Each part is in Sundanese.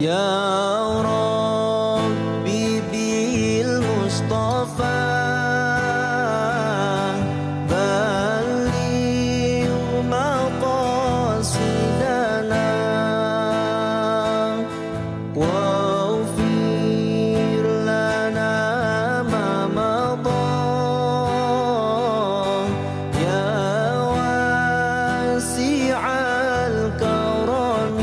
يا ربي بالمصطفى بلغ مقاصدنا واغفر لنا ما مضى يا واسع الكرم.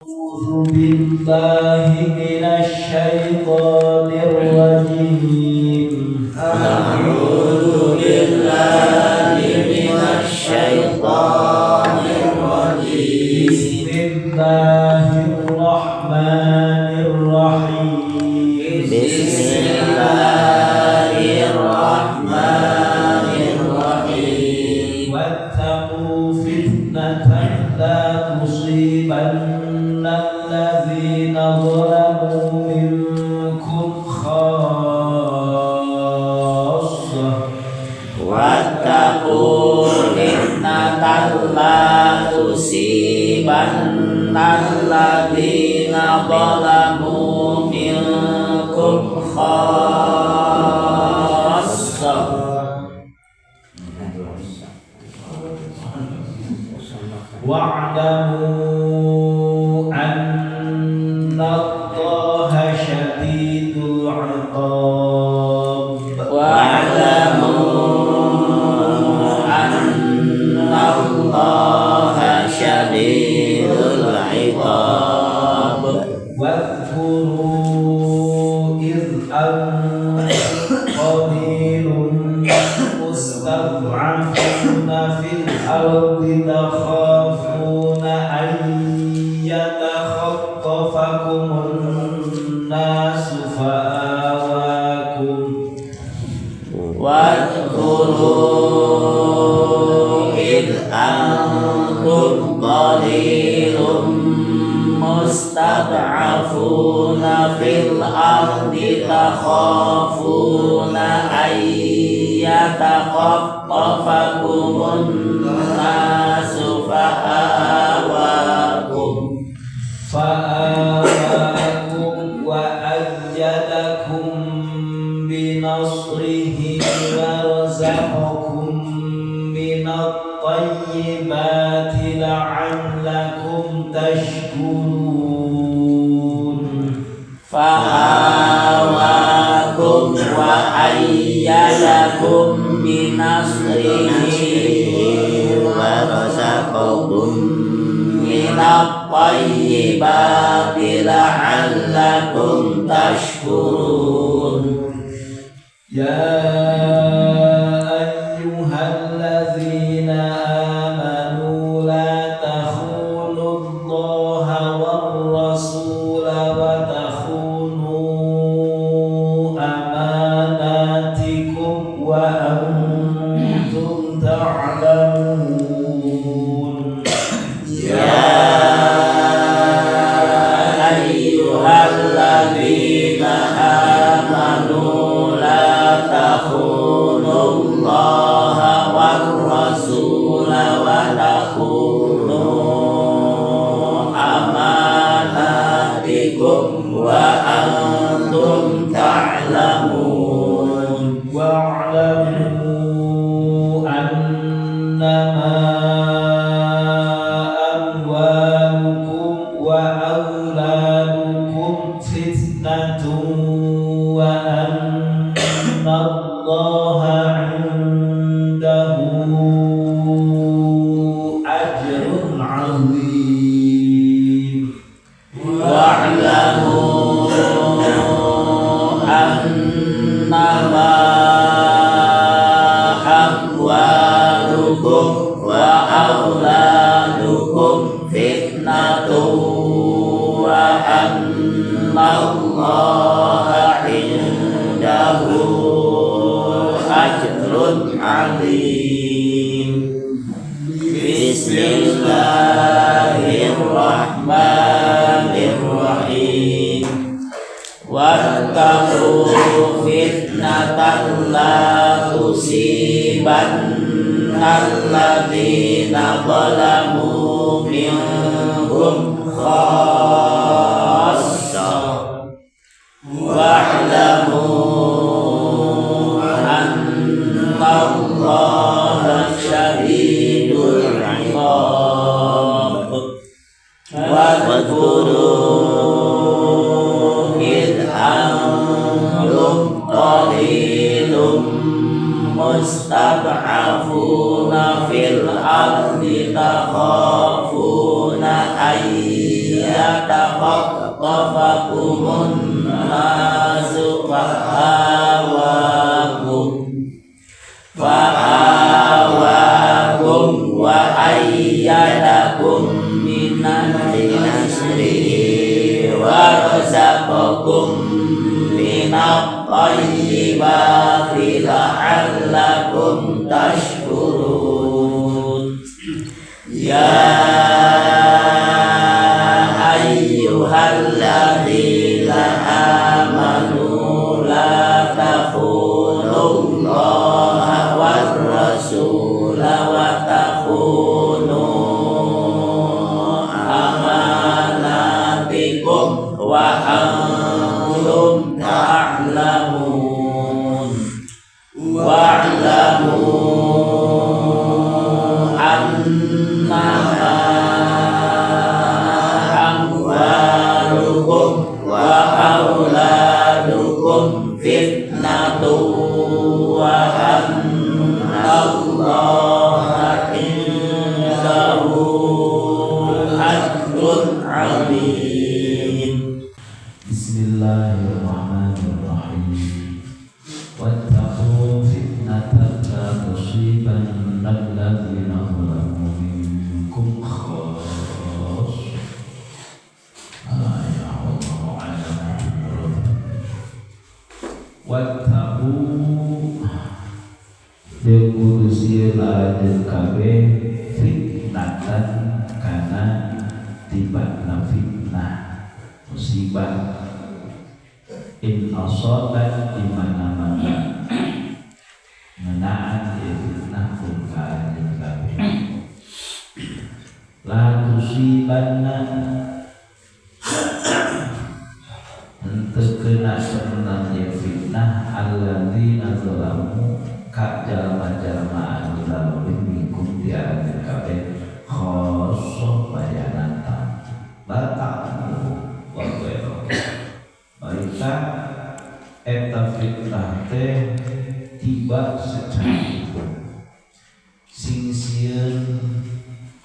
أعوذ بالله من الشيطان الرجيم. أعوذ بالله من الشيطان الرجيم. بسم الله الرحمن الرحيم. بسم الله الرحمن الرحيم. واتقوا فتنة لا تصيبن الذين ظلموا منكم خاصة. واتقوا فتنة لا تصيبن الذين ظلموا منكم خاصة. واعلموا أن الله شديد العقاب. واعلموا أن الله شديد العقاب. واذكروا إذ أنتم قليل مستضعفون في الأرض تخافون أن يتخطفكم الناس فآواكم. واذكروا إذ أنتم قليل مستضعفون في الأرض تخافون أن يتخطفكم الناس فآواكم. فآواكم وأيدكم بنصره ورزقكم من الطيبات لعلكم تشكرون. فآواكم وأيدكم بنصره ورزقكم من الطيبات لعلكم تشكرون. يا أيها الذين آمنوا لا تخونوا الله والرسول وتخونوا أماناتكم وأنتم تعلمون. يا أيها الذين آمنوا لا تخونوا الله والرسول وتخونوا أماناتكم وأنتم تعلمون. واعلموا أنما أموالكم وأولادكم فتنة وأن الله عنده أجر عظيم. واعلموا أنما أموالكم وأولادكم فتنة وأن الله عنده أجر عظيم. بسم الله la tusibanna alladziina zalamu minkum khassah wa'lamu anna Allaha syadidul 'iqab. Wadhkuru id antum qalilum mustad'afuna fil ardi takhafuna ay yatakhattafakumun nasu fa'awakum wa ayyadakum minan nasrihi wa razaqakum minat thayyibati la'allakum tashkurun. Ya ayyuhalladzina amanu la takhunullaha war rasula wa takhunu amanatikum wa antum ta'lamun. Wa'lamu annama amwalukum wa auladukum fitnatun wa annallaha indahu ajrun 'azim. Bismillahirrahmanirrahim. Wattaqu fitnatan la tusibanna alladzina zalamu minkum khassah. Ya Allah a'lam. Wattaqu jeung kudu sieun aranjeun kabeh fitnatan kana tibana fitnah musibah in asabat di mana-mana ngenaan ieu fitnah kum ka anjeun kabeh la tusibanna henteu kena temenan ieu fitnah alladzina zalamu ka jalma-jalma anu zalim minkum ti anjeun kabeh khassah bayanatan batak wa ghairu. Baita eta fitnah teh tiba secara umum sing sieun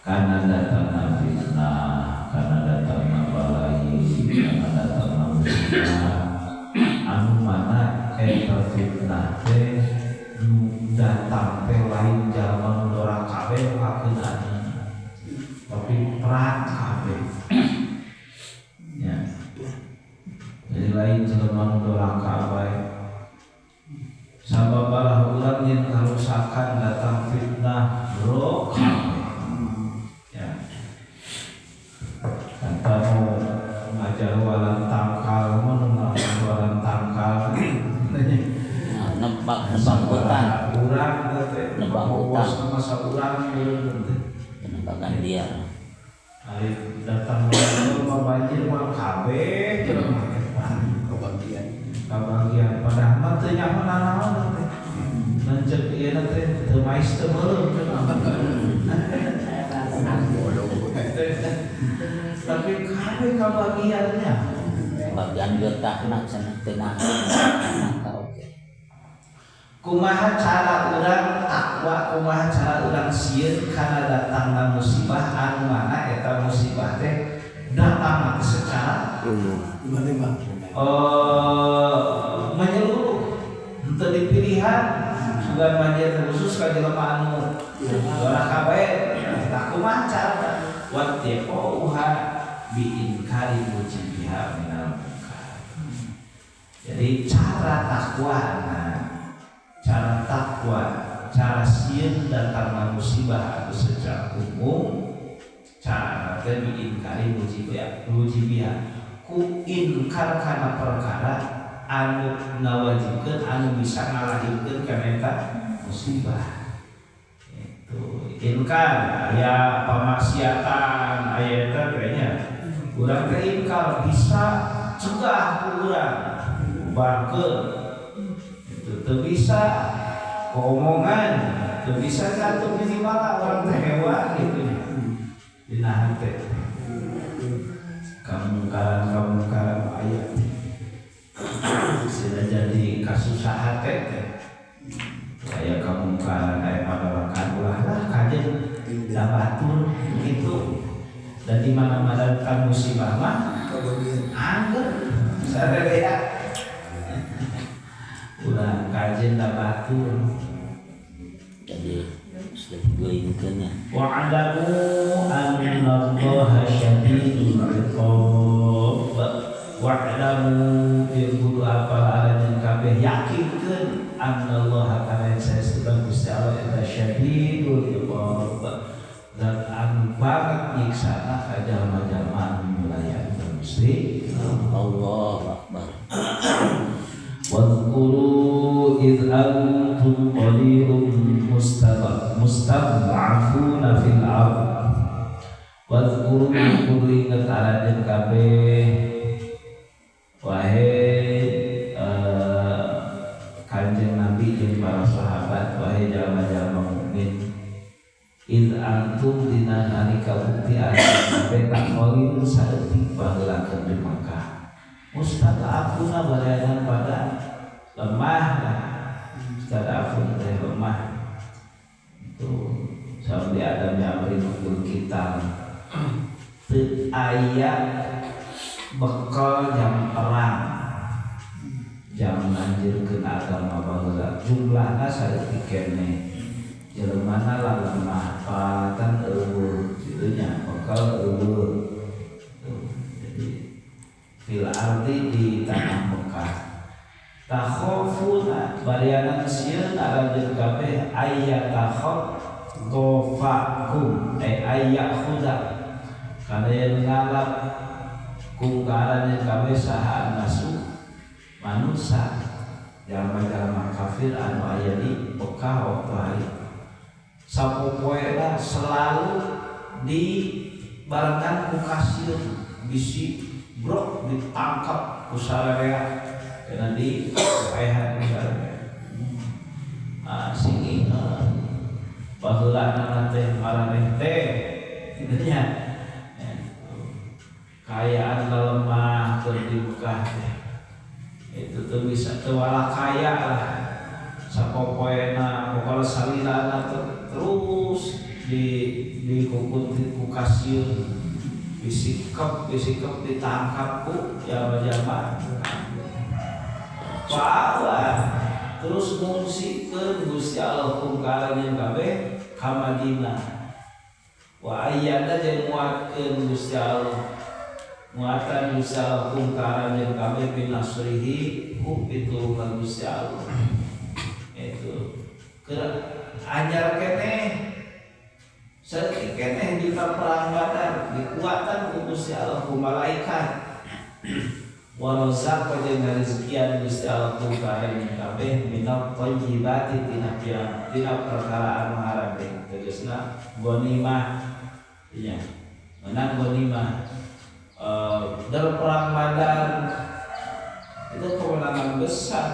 kana datangna fitnah, kana datangna balai, kana datangna musibah anu mana eta fitnah teh nu datang teh lain jalma nu doraka kabeh nu kakeunaan tapi prat kabeh ya. Jadi lain jelema nu doraka bae sababarah urang yang karusakan datang fitnah bro ya. Kata nu ngajawalan tangkal mah nu ngajawalan tangkal Nebang hutan, urang teh Nebang hutan. Masa urang teh penembakan liar. Ari datang mah banjir mah kabeh jelema teh kebagian. Kabagian padahal mah teu nyaho nanaon teh. Lanceuk ieu teh teu mais teu meureum tapi kabeh kabagiannya. Bagian getahna cenah teu nahan oke. Kumaha cara urang takwa, kumaha cara urang sieun kana datangna musibah anu mana eta musibah teh datang secara Tiba-tiba. Menyeluruh henteu dipilihan sugan banjir khusus ka jelema anu doraka bae tah kumaha cara wattiqauha bi inkari mujibiha minal munkar. Jadi cara takwa, cara takwa, cara sieun datangna musibah anu secara umum cara teh bi inkari mujibiha, mujibiha ku inkar kana perkara anu ngawajibkeun anu bisa ngalahirkeun kana eta musibah. Itu inkar aya pamaksiatan aya eta teh nya. Urang teh inkar bisa cegah ku urang bubarkeun. Itu teu bisa keomongan, teu bisa jatuh minimal orang teh hewan gitu nya. Dina hate. Kamungkaran-kamungkaran aya sudah jadi kasusahan teh aya kamungkaran aya padawakan ulah lah kajen da batur gitu dan di mana-mana kan musibah mah angger sarerea ulah kajen da batur jadi sudah digoingkeun nya. Wa'lamu annallaha syadidul 'iqab. Wa'lamu kudu apal aranjeun kabeh yakinkeun annallaha kana saestuna Gusti Allah eta syadidul 'iqab. Dan anu banget nyiksana ka jalma-jalma anu nyulayan ka Gusti Allahu Akbar. Wadhkuru idh antum qalilun mustad'afuna fil ardh. Wadhkuru kudu inget aranjeun kabeh wahai Kanjeng Nabi jeung para sahabat wahai jalma-jalma mukmin idh antum dina nalika bukti aranjeun kabeh taqalilun saeutik baheula keur di Makkah. Mustad'afuna balayan pada lemah lah. Mustad'afun teh lemah itu sampai ada amrin hukum kita teu aya bekal jam perang jam nganjurkeun agama baheula jumlahna saeutik keneh jelemana lemah peralatan eueuh kitu nya bekal eueuh. Jadi fil ardi di tanah Mekah takhofuna barianan sieun aranjeun kabeh ayatakhaf gofakum ay ayakhuda kana yen ngalap kum ka aranjeun kabeh saha nasu manusa jalma-jalma kafir anu aya di Mekah waktu hari sapopoena selalu di barengan ku kasieun bisi brok ditangkap ku sararea kena di paehan ku sararea. Sing baheulana teh maraneh teh kitu nya kaayaan lemah keur di Mekah teh itu tuh bisa teu wala kaya lah sapopoena pokona salilana terus di dikukut ku kasieun bisikep ditangkap ku jalma-jalma Wah, terus ngungsi ke Gusti Allah kum ka aranjeun kabeh ka Madinah. Wa ayyada jeung nguatkeun Gusti Allah. Muatan Gusti Allah kum ka aranjeun kabeh binasrihi ku pitulungan Gusti Allah. Itu keur anyar keneh saeutik keneh di perang Badar dikuatan ku Gusti Allah ku malaikat. Wa razaqa jeung ngarezekian Gusti Allah ku ka aranjeun kabeh minat thayyibati tina tina perkara anu harabe tegasna ghanimah nya menang ghanimah. Dalam perang Badar itu kemenangan besar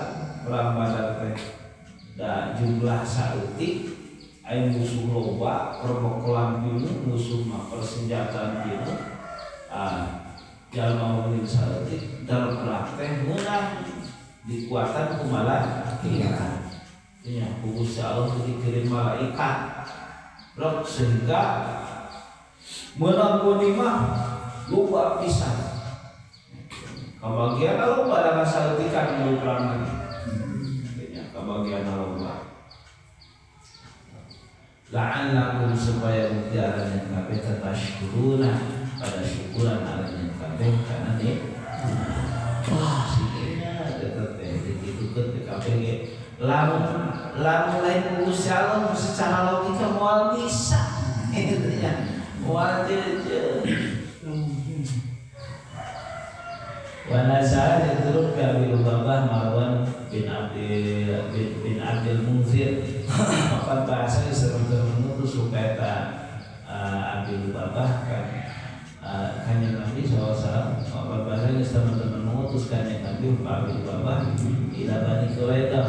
perang Badar teh da jumlah saeutik aya musuh loba perbekalan pinuh musuh mah persenjataan pinuh jalma mukmin saeutik dalam perang teh meunang dikuatan ku malaikat nya ku Gusti Allah dikirim malaikat brok sehingga meunang ghanimah loba pisan kabagian loba da saeutikan di perang lagi nya kabagian loba la'allakum supaya bukti aranjeun kabeh tatashkuruna pada syukuran aranjeun kabeh kana ni wah sigina eta teh dikitukeun teh kabeh ge lamun lain Gusti Allah secara logika moal bisa gitu ya moal teu. Wa nazala turun Bi Abi Lubabah Marwan bin Abdul Munzir. Maka bahasa disebutkan mengutus supaya Abi Lubabah kan kanjeng Nabi SAW. Maka bahasa disebutkan mengutus kanjeng Nabi Abi Lubabah ila Bani Quraidah.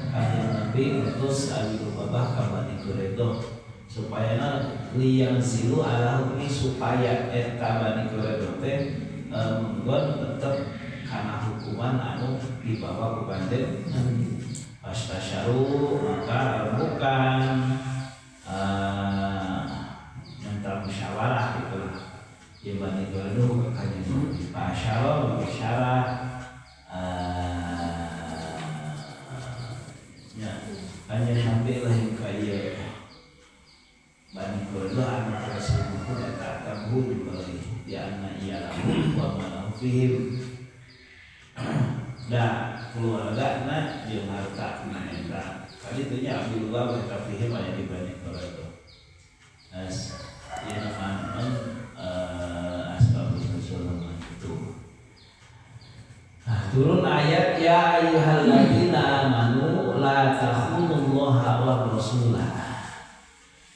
Kanjeng Nabi utus Abi Lubabah ka Bani Quraidah supaya liyang zilu ala hukmi supaya eta Bani Quraidah teh menggon tetep karena hukuman anu dibawa ku kanjeng Nabi. Fastasyaru maka bukan minta musyawarah gitu lah. Ya Bani Quraidah ke kanjeng Nabi. Fasyaru musyawarah ya kanjeng Nabi lah yang kaya Bani Quraidah anu rasulullah eta tabun bali di anna iyalahu wa ma fihim. Da keluarga na jeung harta na eta. Tadi teh nya Abdul Wahab eta fihim aya di Bani Quraidah. As ieu nama asbabun nuzul itu. Nah, turun ayat ya ayyuhalladzina amanu la takhunullaha wa rasulah.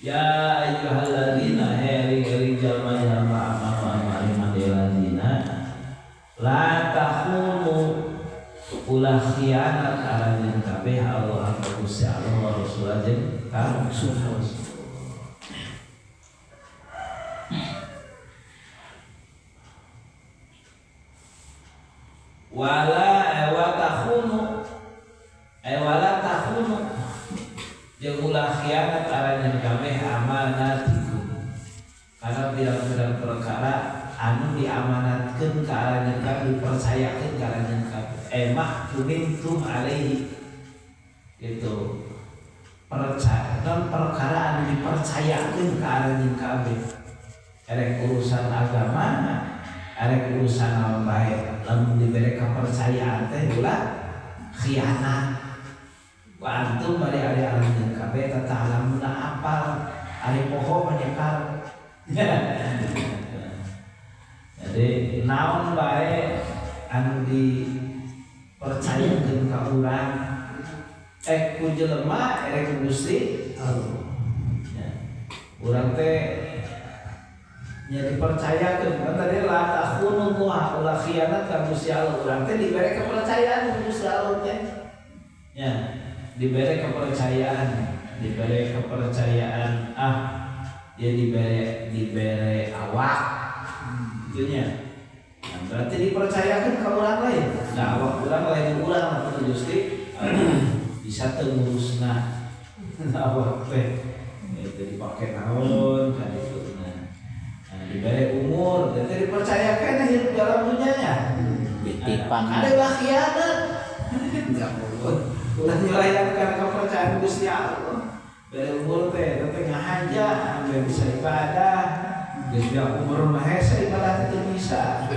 Ya ayyuhalladzina heri jalma-jalma amanu amanu alladzina la takhunu ulah khianat aranjeun kabeh Allah ka Gusti Allah wa Rasul jeung ka Rasul. Wala wa takhunu wala takhunu jeung ulah khianat aranjeun kabeh amanatikum karena pirang-pirang perkara anu diamanatkeun ka aranjeun kabeh dipercayakeun ka aranjeun kabeh mahtumintum alaihi itu percaya non perkara anu dipercayakeun ka aranjeun kabeh erek urusan agama erek urusan naon bae lamun dibere kepercayaan teh ulah khianat. Wa antum bari ari aranjeun kabeh tata'lamuna apal ari poho manyekal. Jadi naon bae anu dipercayakeun ka urang ku jelema erek ku Gusti Allah. Ya. Urang teh nya dipercayakeun kan tadi la takhunullah ulah khianat ka Gusti Allah. Urang teh dibere kepercayaan ku Gusti Allah teh. Ya, dibere kepercayaan dia dibere awak itunya. Nah, berarti dipercayakan ke orang lain. Nah, awak orang lain urang atau Gusti bisa teu ngurusna awak teh itu dipake naon kan itu. Nah, dibere umur berarti dipercayakan hidup dalam dunianya. Titipan. Ada lah khianat. Ulah nyelayankan kepercayaan Gusti Allah. Bere umur teh teh ngahaja ambe bisa ibadah. Geus umur mah hese ibadah teh bisa.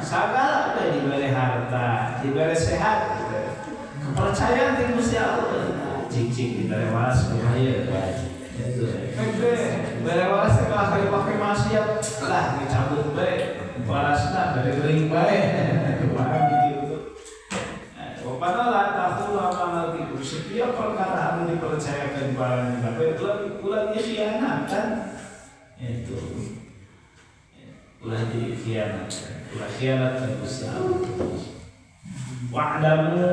Sagala teh dibere harta, dibere sehat, kepercayaan ti Gusti Allah. Cik-cik dibere waras kumaha ieu. Itu. Efek teh bere waras teh kalah kali pake maksiat lah dicabut bae. Warasna bere gering bae. Kumaha gitu. Padahal la takhunu amanatikum setiap perkara anu dipercayakan kepada kabeh ulah dikhianatkan itu ulah dikhianatkan ulah khianat ka Gusti Allah. Wa'lamu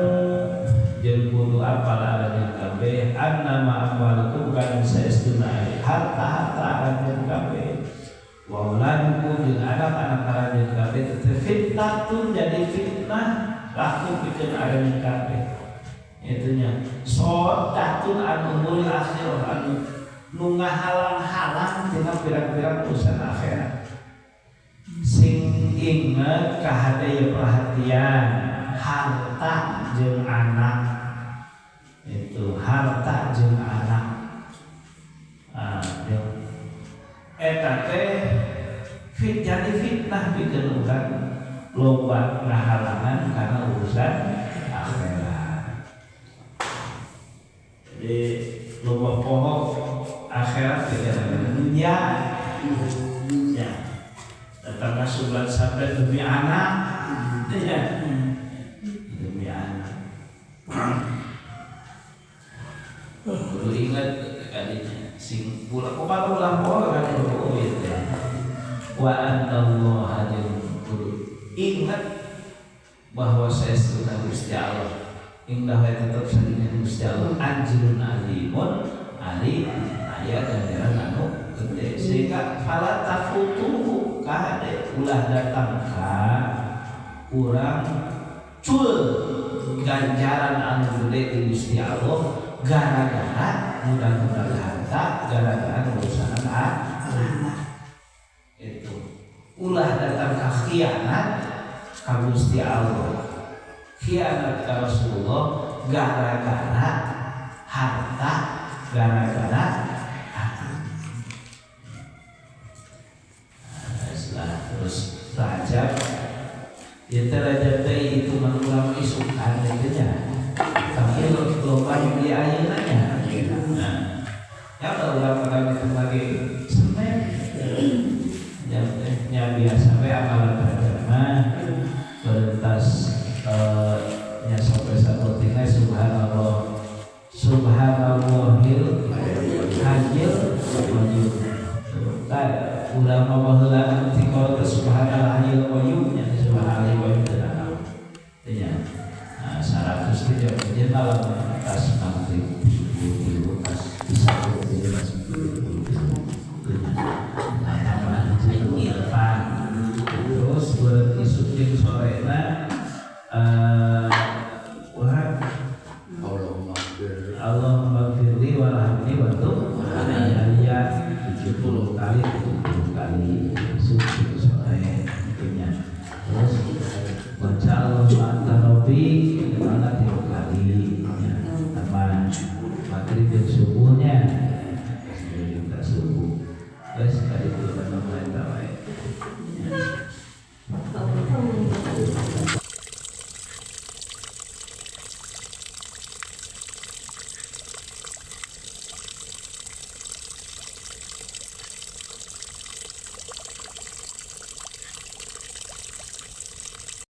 jeung kudu apal aranjeun kabeh annama amwalukum kana saestuna harta-harta aranjeun kabeh wa auladukum jeung anak-anak aranjeun kabeh teh fitnatun jadi fitnah laku bikin aranjeun kabeh itunya sodatun anu umuril akhirah anu nu ngahalang-halang tina pirang-pirang urusan akhirat. Sing inget kahade perhatian harta jeung anak itu harta jeung anak eta teh jadi fitnah bikin urang loba ngahalangan karena urusan akhirat. Jadi loba poho akhirat tidak ada dunia. Ya. Datang ka sebulan sampai demi anak. Ya. Demi anak. Kudu ingat kadinya sing pula kumaha ulah poho kan ieu teh. Wa anallaha jeung kudu ingat bahwa saya sudah Gusti Allah. Indah we tetep sadina Gusti Allah anjurun alimun ari aya ganjaran anu gede sehingga fala tafutuhu kade ulah datang ka urang cul ganjaran anu gede di Gusti Allah gara-gara mudah-mudahan harta gara-gara urusan anak itu ulah datang ka khianat ka Gusti Allah khianat ka Rasulullah gara-gara harta gara-gara anak. Nah, terus Rajab ya teh Rajab teh hitungan ulama isukan teh nya tapi loba yang di ayeuna nya. Nah, ya ulah urang itu lagi Senin ya teh nya biasa we amalan Rajab mah berentas nya sampai sapotingna subhanallah subhanallahil hayyul qayyum. Tah ulama baheula anu tikol teh subhanallah hayyul qayyum nya subhanallah qayyum teh naon teh nya. Nah, 100 teh jeung malam tas maghrib 73 tas bisa terus buat isuk jeung sorena wah Allahumma gfir Allahumma gfirli warhamni wa tub alayya 70 kali 70 kali.